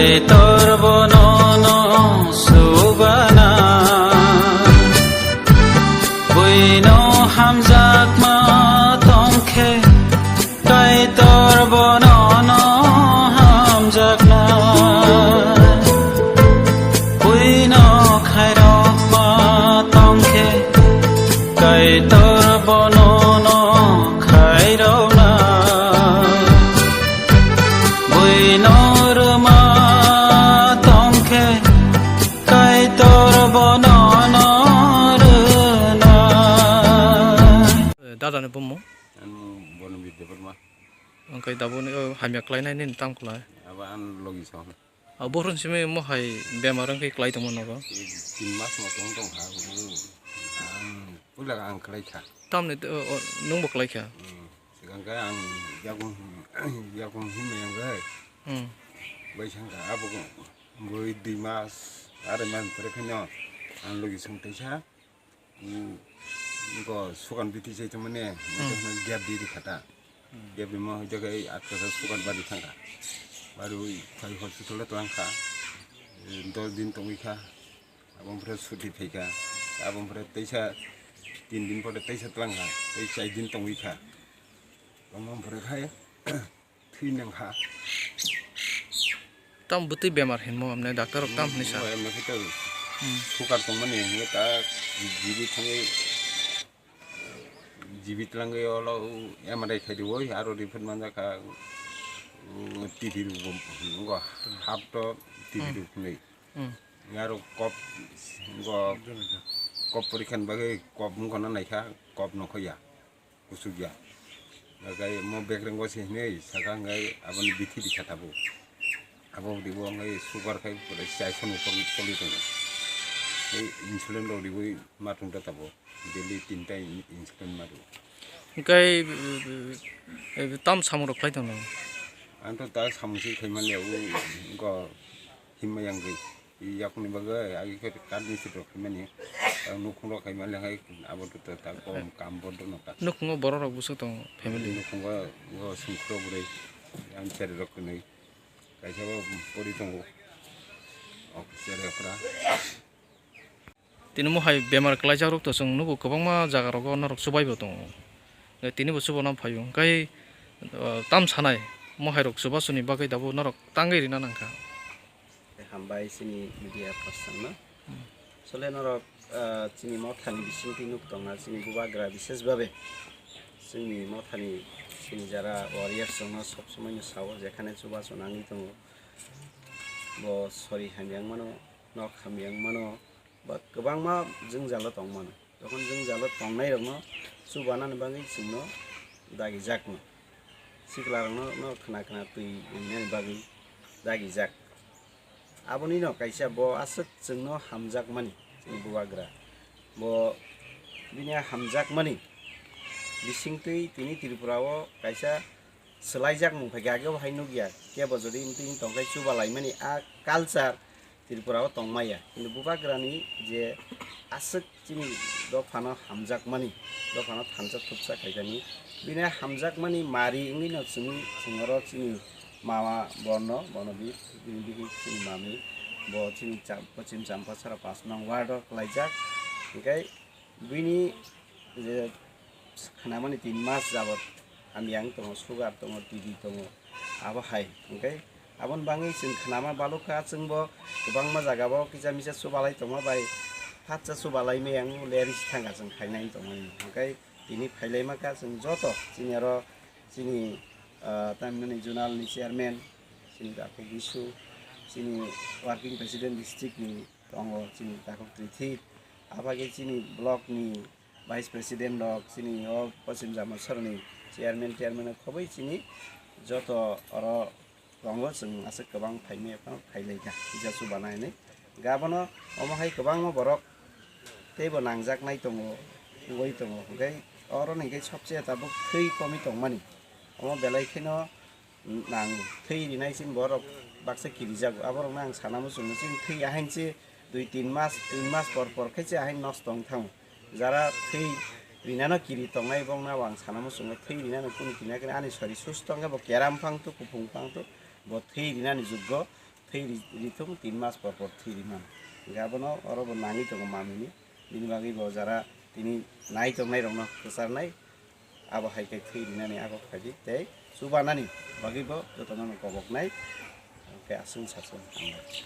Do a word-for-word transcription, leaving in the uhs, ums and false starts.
Kaitor bono no subana, buino hamjakma tongkhe, Kaitor bono no hamjakna, buino khairokma tongkhe, Kaitor bono no khairokna. Buino rwma tongkhe, Kaitor bono no rwnai. Dada ni bumung? Ano Bonobir Debbarma. Wngkhe dabo ni, o, hamya khlainai nini tamo khlai? Abo ano logi song. A, bohrok simi mohai bemar wngkhe klai tongma nogo? Tin mas no tong tong kha, ang puila ang klai kha. Tamni, o, o, nwngbo klai kha? Hmm. Sigang khe ang yakung, yakung himma yang khe. Hmm. Bai sang kha, abo boi dui mas, arai mas pore khe no ang logi song teisa. Go sukan biti chai tongmani, hmm, gap di di khata. Hmm. Gap di mo hoi jaga ei atka sa sukan bari thangkha. Bari ui phai hospital o twlang kha. Eh, dos din tongwi kha. Abo pore suti phai kha. Abo pore teisa tin din pore teisa twlang kha. Tei chai din tongwi kha. Tongma pore khai. Thwi nang kha. Tam bwtwi bemar hinmo amne doctor rok tam hinwi sa. Bo M F to, hmm, sukar tongmani hinwi ta jibi thangwi jibi twlangwi olo M R I khai diwi aro report manjak kha, u, T T rok bo ngo hap to T T, hmm, rok hinwi. Hmm. Aro kop ngo kop porikha ni bagwi kop wngkha na naikha kop nokho ya. Kuchukya. Haikhe mo bekreng o se hinwi saka, hwnkhe aboni bithi rikha tabuk. Abo ribo hwnkhe sugar khai pore chai sano choli tongo. Tei insulin rok riwi ma tongda tabuk. Daily tinta in-, insulin ma rwo. Hwnkhe, eh, tam samung rok khlai tongo? Ang to ta samung se khai manliya, o, wngkha himma yang gwi. Yakni bagwi agi khe kat mistri rok khaimani, ang nukhung rok khaimani hai abo to ta kom kam bondo no ta. Nukhungo borok rok bwswk tongo family? Nukhungo bo sungkro bwrwi, ang chari rok kwnwi, kaisa bo pori tongo, ok chari okra. Tini mohai bemar kwlaijak rok to chwng nugo, kwbangma jaga rogo norok chubai bo tongo. Tini bo chuba no phaio, hwnkhe, uh, tam sanai mohai rok chubachu ni bagwi dabo norok tangwi rina nangkha. Hambai chini media person no. Hmm. Asole norok, ah, chini mothani bisingtwi nuk tongna chini bubagra, bishesh babe chini mothani chini jara warriors rokno sob somoi no sao, jekhane chubachu nangwi tongo, bo sori hamya wng mano, nok hamya wng mano, ba kwbangma jwngjalo tong mano. Jokhon jwngjalo tongnairokno chubanani bagwi chwngno dagijakno, siklarokno no khna khna twi rinani bagwi dagijak. Abonino kaisa bo aswk chwngno hamjakmani, chini bubagra. Bo bini a hamjakmani bisingtwi tini Tripura o kaisa swlaijak mung phaikha, agebo hai nukya. Kebo jodi wngtwi wng tongkhe chubalaimani a culture Tripura o tongmaya. Kintu bubagrani je aswk chini dophano hamjakmani, dophano thansa thupsa khaikani, bini hamjakmani mari wngwino chwngwi chwng oro chini mama borno, bono bi-, bini bihik chini mami, bo chini Cham-, Pochim Champachara panch nong ward o kwlaijak. Hwnkhe bini je khnamani tin mas jabot hamya wng tongo, sugar tongo, T B tongo, abo hai. Hwnkhe aboni bagwi chwng khnama balukha, chwngbo kwbangma jagao kisa misa chubalai tongma bai, phatsa chubalai maya wng leri se thangkha chwng phainai tongmani. Hwnkhe tini phailaima kha chwng joto chini oro chini, ah, tamni zonal ni chairman, chini Takhuk Bisu, chini working president district ni tongo chini Takhuk Trithip, abagwi chini block ni vice president rok, chini o Pochim Jamasarni chairman, chairman rok khobwi chini joto oro tongo, chwng aswk kwbang phaimaya phano phailaikha kisa chubanai hinwi. Gabono omo hai kwbangma borok teibo nangjaknai tongo, wngwi tongo, hwnkhe oro hwnkhe sobse tabuk thwi komwi tongmani. Omo belai kheno nang thwi rinai chini borok baksa kirijago. Aborokno ang sana muchungo, chini thwi ahainse dui tin mas, tin mas por por khe se ahain nosto wng thango. Jara thwi rinano kiri tongnai bongno ang sana muchungo, thwi rinani kunu kiri ani sori susto wngkhe bo keram phang tu, kuphung phang tu, bo thwi rinani juggo. Thwi ri- rithung, tin mas por por thwi rimano. Hingke abono oro bo nangwi tongo mamini. Bini bagwi bo jara tini nai tongnai rokno kwcharnai, abo hai khe thwi rinani agok khaidi tei chubanani bagwi bo jotono koboknai. Hingke aswng saswng hambai.